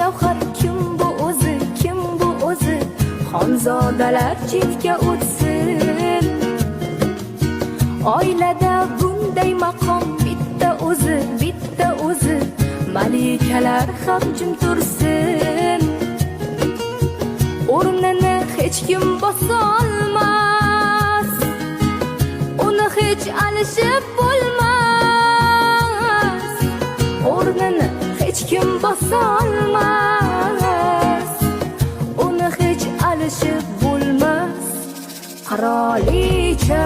gavhar. Kim bu o'zi, kim bu o'zi? Xonzodalar chetga o'tsin. Oilada bunday maqom bitta o'zi, bitta o'zi. Malikalar ham jim tursin. O'rnini hech kim bosolmas, uni hech alishib bo'lmas. O'rnini hech kim bosolmas, uni hech alishib bo'lmas. Qirolicha,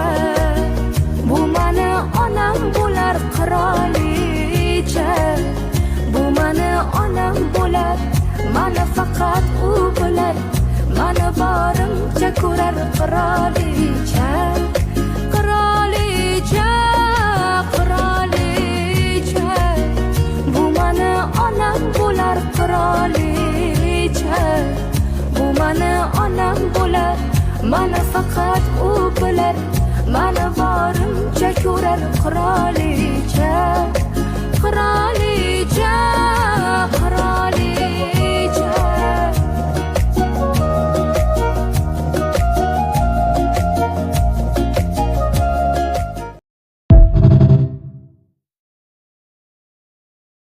bu mani onam bo'lar. Qirolicha, bu mani onam bo'lar. Mani faqat u bilar, mani borimcha ko'rar. Qirolicha, qirolicha, qirolicha, bu mani onam bo'lar. Qirolicha, bu mani onam bo'lar. Mani faqat u bilar, mani borimcha ko'rar. Qirolicha.